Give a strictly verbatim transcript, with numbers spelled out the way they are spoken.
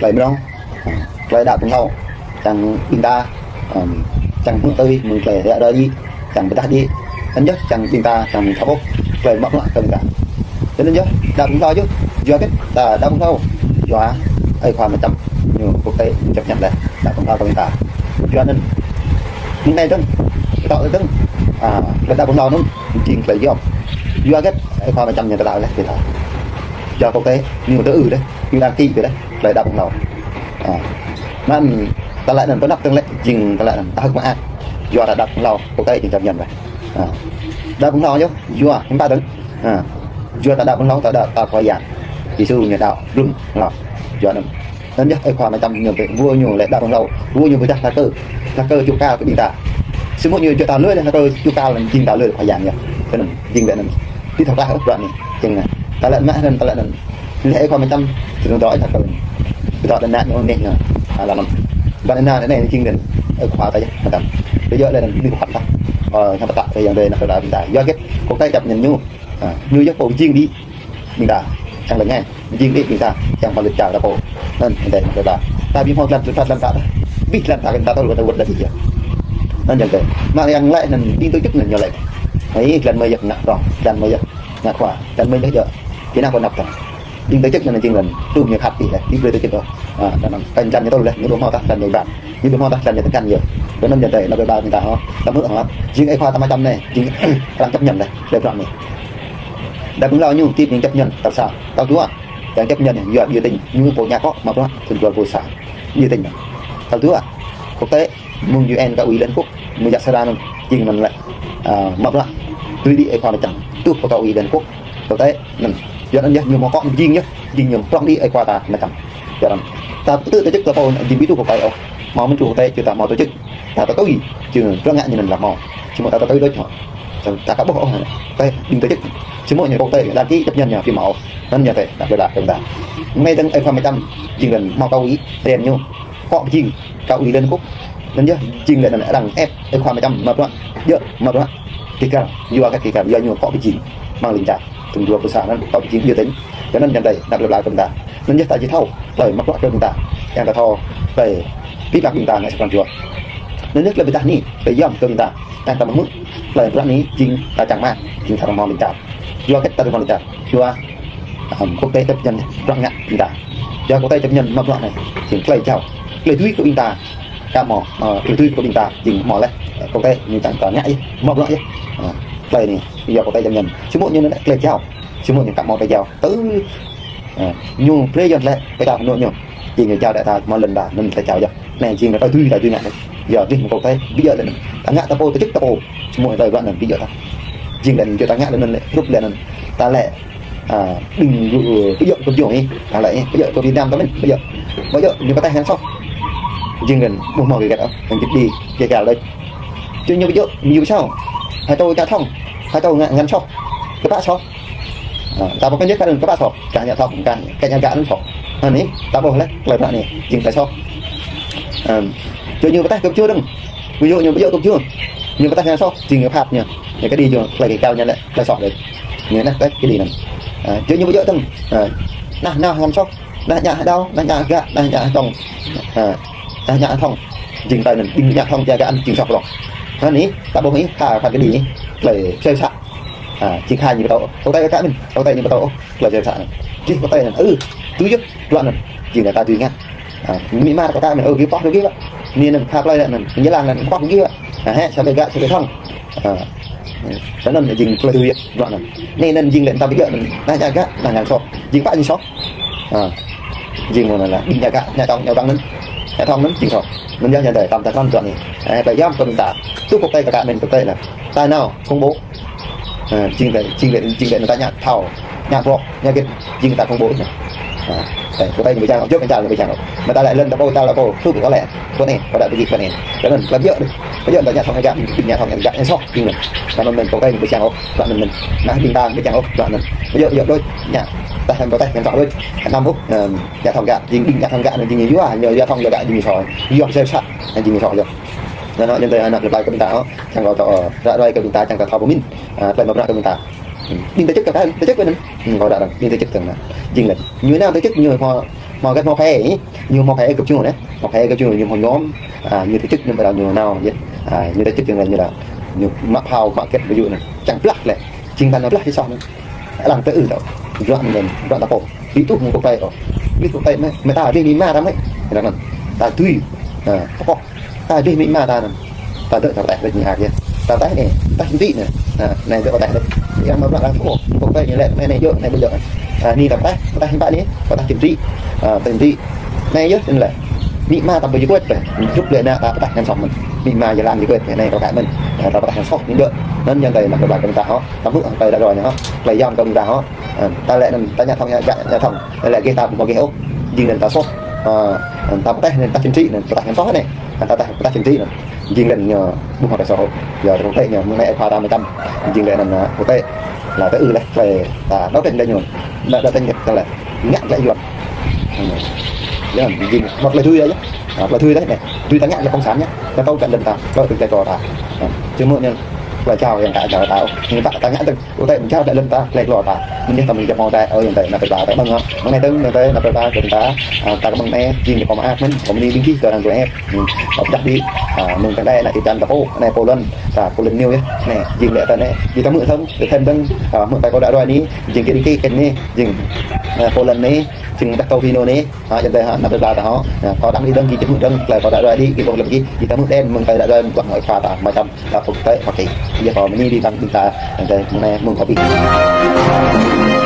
Tơlơi mơnong, tơlơi đaŏ pơhlao, čang ƀing ta, ưm, čang hmư̆ tui mơ̆ng tơlơi ră ruai, čang pơdah đĭ, anŭn yơh čang ƀing ta, čang thâo ƀuh tơlơi mă bruă kơ ƀing ta. Anŭn yơh đaŏ pơhlao yơh, yua hơget ta đaŏ pơhlao, yua Ơi Khua Ama Čăm ñu quốc tế chấp nhận lĕ đaŏ pơhlao kơ ƀing ta. Yua anŭn, mơ̆ng anai dơ̆ng, tơlơi dơ̆ng, a, tơlơi đaŏ pơhlao anŭn jing tơlơi yom. Yua hơget Ơi Khua Ama Čăm ñu tơlơi lĕ kơ ta. Yua quốc tế ñu tơ ư đĕ, ñu đăng ký đĕ, tơlơi đaŏ pơhlao. A. Anŭn tơlơi anŭn pơanăp dơ̆ng lĕ, jing tơlơi anŭn ta hơ̆k mơak. Yua ta đaŏ pơhlao, quốc tế jing chấp nhận lĕ. A. Đaŏ pơhlao yơh, yua hiư̆m pă dơ̆ng. A. Yua ta đaŏ pơhlao, ta đaŏ, ta Khua Yang Yêsu ñu đaŏ blung hlâo. Yua anŭn. Anŭn yơh Ơi Khua Ama Čăm ñu pĕ, wơ̆t ñu lĕ đaŏ pơhlao, wơ̆t ñu pơdah hlak kơ, hlak kơ čư̆ kal kơ ƀing ta. Samơ̆ ñu djơ̆ ta lui lĕ hlak kơ čư̆ kal jing ta lui Khua Yang yơh. Kơ anŭn, jing lĕ anŭn. Pi thâo klah ôh bruă anai. Jing anŭn. Tơlơi mă anŭn, tơlơi anŭn. Lĕ Ơi Khua Ama Čăm, tơlơi dŏ hlak kơ. Pi thâo đa nă ñu anai ñu. A, lăm anŭn. Ƀơi anai anai jing anŭn. Ơi Khua ta yơh, Ama Čăm. Pi yơh lĕ anŭn, ñu pơkăt ta. Ơ, ñu pơkăt ta yang dơi nă kơ đa ƀing ta. Yua hơget, quốc tế chấp nhận ñu. A, ñu yơh pô jing đĭ ƀing ta, čang lĕ ngai, jing đĭ ƀing ta, čang pơlŭt čar ta pô. Anŭn, anŭn dêh, anŭn dêh. Ta ƀu hmâo lăn, lăn, lăn ta, ƀĭ lăn ta, ta tơl, ta wơ̆t lăn đĭ yơh. Anŭn yơh dêh. Mă yang lĕ anŭn, ƀing tổ chức anŭn ñu lĕ. Ai, lăn mơi yơh ngă rong, lăn mơi yơh ngă khua, lăn mơi yơh djơ̆. Ƀing anŭn pô năp ta. Ƀing tổ chức anŭn jing lăn, tŭm ñu khăp đĭ lĕ, ƀĭ brơi tổ chức ôh. A, anŭn, kăn lăn ñu tơl lĕ, ñu ƀu hmâo ta, lăn ñu ƀă. Ñu ƀu hmâo ta, lăn ñu tơkăn yơh. Anŭn yơh dêh, anŭn ƀơi ƀă ƀing ta ôh. Ta hmư̆ ôh. Jing Ơi Khua Ama Čăm anai, jing arăng chấp nhận lĕ, lĕ bruă anai. Đaŏ pơhlao ñu, kip ñu chấp nhận, tal sa. Tal dua, čang chấp nhận, yua biểu tình, ñu pô ngă akŏ, mă bruă, thun dua rơbâo sa. Biểu tình. Tal dua, quốc tế, mơ̆ng U N kơ Ủy Liên Hợp Quốc, mơ̆ng jak sara anŭn, jing anŭn lĕ, a, mă bruă, tui đĭ Ơi Khua Ama Čăm, tuh pơkŏ Ủy Liên Hợp Quốc, quốc tế, anŭn. Yua anŭn yơh, ñu mă akŏ, jing yơh, jing ñu prŏng đĭ Ơi Khua ta Ama Čăm. Yua anŭn. Ta pơtŭ tổ chức ta pô, jing ƀu tuh quốc tế ôh. Hmâo mơ̆n truh quốc tế, či ta hmâo tổ chức. Ta tơtui, či bruă ngă ñu anŭn lăm hmâo. Samơ̆ ta tơtui đôč hŏ. Ta, ta aka ƀuh ôh, tơlơi ƀing tổ chức. Samơ̆ ñu quốc tế, đăng ký chấp nhận ñu, či hmâo ôh. Anŭn ñu tơlơi, ta ƀuh đaŏ kơ ƀing ta. Mơ̆ng anai dơ̆ng Ơi Khua Ama Čăm, jing lĕ hmâo kơ Ủy, rem ñu. Kŏ jing, kơ Ủy Liên Hợp Quốc. Anŭn yơh, jing lĕ anŭn arăng ép Ơi Khua Ama Čăm mă bruă, djơ̆ mă bruă. Kơkăl, yua kơ kơkăl, yua ñu kŏ jing. Mơ̆ng lĭng čar, thun dua rơbâo sa anŭn kŏ jing biểu tình. Kơ anŭn jing dêh, đaŏ pơhlao kơ ƀing ta. Anŭn yơh ta či thâo, tơlơi mă bruă kơ ƀing ta. Yang ta thâo, tơlơi pĭ păk ƀing ta ngă sa pran jua. Anŭn yơh tơlơi pơdah anai, tơlơi yom kơ ƀing ta. Yang ta mă hmư̆, tơlơi bruă anai jing ta čang mă, jing ta rơmô ƀing ta. Yua hơget ta rơmô ƀing ta. Yua, ưm, quốc tế chấp nhận bruă ngă ƀing ta. Yua quốc tế chấp nhận mă bruă anai. Jing tơlơi jao. Tơlơi dưi kơ ƀing ta. Aka hmâo, ơ, tơlơi dưi kơ ƀing ta. Jing hmâo lĕ. Quốc tế ñu čang ta ngă yơh. Mă bruă yơh. Ơ, tơlơi anai. Yua quốc tế chấp nhận. Samơ̆ ñu anŭn tơlơi jao. Samơ̆ ñu aka hmâo tơlơi jao. Tơ Ơ, ñu brơi yơh lĕ, pơtao hơnŭ ñu. Jing ñu jao đa ta mơ̆ lŏn đa, anŭn ta jao yơh. Anai jing ta tui, ta tui ngă anai. Yơh, jing mơ̆ng kŏ ta, ƀu djơ̆ lĕ anŭn. Ta ngă ta pô tổ chức ta pô. Samơ̆ ta ƀuh anŭn ƀu djơ̆ ta. Jing lĕ anŭn, ta ngă lĕ anŭn lĕ, hrup lĕ anŭn. Ta lĕ, a, ƀing, ơ, ƀu djơ̆ kơ jong ih. Ta lĕ, ƀu djơ̆ kơ Việt Nam ta mơ̆n, ƀu djơ̆. Ƀu djơ̆, ñu pơtă hăng soh. Jing lĕ, ƀu hmâo kơ gĕt ôh, hăng jĭt đĭ, kơ kăl đôč. Jing ñu ƀu djơ̆, ñu ƀu sao. Hai tô čang thŏng, hai tô ngă, ngăn soh. Kơpă soh. Ơ, ta ƀuh kơ ñu kơ anŭn kơpă soh, kơ ngă thŏng, kơ, kơ ngă gah anŭn soh. Anai, ta ƀuh lĕ, tơlơi bruă anai, jing tơlơi soh. Ơ, či ñu pơtă kơ pơču dơ̆ng. Ví dụ ñu ƀu djơ̆ kơ pơču. Ñu pơtă ngăn soh, jing ñu phat ñu. Ñu kơđi ñu, tơlơi kơ kăl ñu lĕ, tơlơi soh đôč. Ñu anai, tơlơi kơđi anŭn. Ơ, či ñu ƀu djơ̆ dơ̆ng. Ơ, nah, nah, ngăn soh. Nah, ngă đao, nah, ngă gah, nah, ngă thŏng. Ơ, nah, ngă thŏng. Jing tơlơi anŭn, ƀing ngă thŏng, ngă gah anŭn, jing soh prŏng. Anai, ta ƀuh anai, kơ, kơ kơđi anai. Tơlơi pơsơi pơsă. A, jing kơ ñu pơtô, quốc tế kơ mĭn, quốc tế ñu pơtô, tơlơi jao sa anŭn. Jing quốc tế anŭn, ơ, tui yơh, bruă anŭn. Jing ta tui ngă. A, mĭ mar kơ mĭn, ơ, gih pŏh kơ gih ƀă. Anai anŭn, kơ plơi anŭn, ñu lăng anŭn, pŏh kơ gih ƀă. A, hĕ, sa ƀe gah, sa ƀe thŏng. A, anŭn jing plơi tui yơh, bruă anŭn. Anai anŭn jing lĕ ta ƀu djơ̆ anŭn, nah, ngă gah, nah, ngăn soh. Jing pă jing soh. A, jing mơ̆n lĕ, ƀing ngă gah, ngă thŏng, ngă ƀăng anŭn. Ngă thŏng anŭn jing soh. Anŭn yơh ñu dêh, tam ta krăn bruă anai. A, tơlơi yom kơ ƀing ta. Tui quốc tế kơ mĭn quốc tế lĕ. Ta nao, khủng bố. Ơ, jing lĕ, jing lĕ, jing lĕ, ta ngă thâo, ngă bruă, ngă gĕt, jing ta khủng bố anai. Ơ, ơ, quốc tế ñu ƀu čang, djơ̆ kơ čar ñu ƀu čang. Mơ̆ ta lĕ lŏn ta pô, ta lĕ pô, hrup kơ lĕ. Kơ anai, kơ đa ƀu djơ̆ kơ anai. Kơ anŭn, tơlơi djơ̆, djơ̆ ta ngă thŏng ngă gah, ngă thŏng ngă gah, soh, jing anŭn. Kơ anŭn mĭn quốc tế ñu ƀu čang ôh, kơ anŭn mĭn. Nah, ƀing ta ƀu čang ôh, kơ anŭn. Djơ̆, djơ̆ đôč, ngă. Ta hăng ƀu tơh, ngăn soh đôč. Anăm ôh, ơ, ngă thŏng gah, jing ƀing ngă thŏng gah anŭn jing ñu yua, ñu yua thŏng yua gah jing ñu soh. Yua pơsơi pơsă, jing ñu soh yơh. Anŭn, anŭn yơh tơlơi anŭn pơplai kơ ƀing ta ôh. Čang kơ ta, ơ, ră ruai kơ ƀing ta, čang kơ ta thâo pơmĭn. A, tơlơi mă bruă kơ ƀing ta. Hm. Ƀing tổ chức kơ, tổ chức anŭn. Hm, kơ ră ruai, ƀing tổ chức anŭn. Jing lĕ. Ñu nao tổ chức ñu hmâo Hmâo kơ hmâo phe, ñu hmâo phe gơ̆p ñu anai. Hmâo phe gơ̆p ñu, ñu hmâo nhóm, a, ñu tơčĭt ñu ƀơi anai ñu nao yơh. A, ñu tơčĭt ñu anai ñu đa. Ñu mă phao, mă kĕt ƀu djơ̆ anai. Čang blah lĕ. Jing ta nao blah ti soh anai. Lăng tơ ư tao. Juă anai, juă ta pô. Ƀu tŭ mơ̆ng quốc tế ôh. Ƀu quốc tế mơ̆, mơ̆ ta dih mĭ ma ta mơ̆. Anŭn. Ta tui. A, pơkŏh. Ta dih mĭ ma ta anŭn. Ta dŏ ta pơtaih rĕč ñu ak yơh. Ta pơtaih anai, pơtaih čơmtrĭ anai. Ha, anai dŏ pơtaih rĕč. Yang mă bruă lăng pô, pô pơtaih ñu lĕ, anai, anai djơ̆, anai ƀu djơ̆. Ha, anai ta pơtaih, pơtaih hiư̆m pă anai, pơtaih čơmtrĭ. Ha, pơtaih čơmtrĭ. Anai yơh, anŭn lĕ. Mĭ ma ta ƀu djơ̆ kuĕt pĕ. Hrup lĕ anai ta pơtaih ngăn soh mơ̆n. Mĭ ma yơh lăng djơ̆ kuĕt pĕ, anai ta pơtaih mơ̆n. Ha, ta pơtaih ngăn soh, anŭn djơ̆. Anŭn yang ta năp rơbak kơ ta hŏ. Ta hmư̆ hăng tơlơi ră ruai anai hŏ. Tơlơi yom kơ ƀing ta hŏ. Ha, ta lĕ anŭn, ta ngă thŏng, ngă, ngă thŏng. Lĕ gih ta ƀu hmâo gih ôh. Jing anŭn ta soh. Ha, ta pơtaih anai, ta čơmtrĭ anai, pơtaih ngăn soh anai. Ha, ta pơtaih, pơtaih čơmtrĭ anŭn. Jing lĕ ñu ƀu hmâo tơlơi soh ôh. Yua tơlơi ñu mơ̆ng anai ơi khua ta mơ̆ čăm. Jing lĕ anŭn, a, quốc tế. Lĕ tơ ư lĕ, lĕ ta đấu tranh lĕ ñu. Lĕ đấu tranh lĕ, lĕ ngă lĕ yuan. Yơh, jing một tơlơi tui yơh. A, tơlơi tui dih anai. Tui ta ngă lĕ cộng sản yơh. Ta tơl kơ lŏn ta, tơl kơ tơlơi ta. A, či mơ̆ ñu tơlơi čao yang ta čao ta. Ñu ta, ta ngă dơ̆ng. Quốc tế mơ̆ čao ta lŏn ta, lĕ lŏn ta. Mơ̆n yơh ta mơ̆ng jăp mơ̆ ta, ơ, yang ta năp rơbak ta ƀơ̆ng hŏ. Mơ̆ng anai dơ̆ng, yang ta năp rơbak ta, ta kơ mơ̆ng anai, jing ñu pơmă ak mơ̆n, kơ mơ̆ng anai ƀing gih tơ răng tui ĕp. Hmm. Ƀu djơ̆ ƀu, a, mơ̆ng tơlơi anai či čan ta pô, anai Poland, ta Poland News yơh. Anai, jing lĕ ta anai, jing ta hmư̆ thŏng, ta thêm dơ̆ng, a, hmư̆ ta kơ ră ruai anai, jing kơ đĭ kơ kĕt anai, jing, a, Poland anai, jing ta tơ video anai, a, yang ta hŏ, năp rơbak ta hŏ, a, kơ dăng đĭ dơ̆ng, jing či hmư̆ dơ̆ng, tơlơi kơ ră ruai đĭ, kơ pô lĕ ƀing gih, jing ta hmư̆ đen, mơ̆ng tơlơi ră ruai, mơ̆ng kơ hmâo ơi khua ta, mơ̆ čăm, ta quốc tế, Hoa Kỳ. Yua kơ mơ̆ng anai ƀing ta, yang ta mơ̆ng anai mơ̆ng kơ ƀing.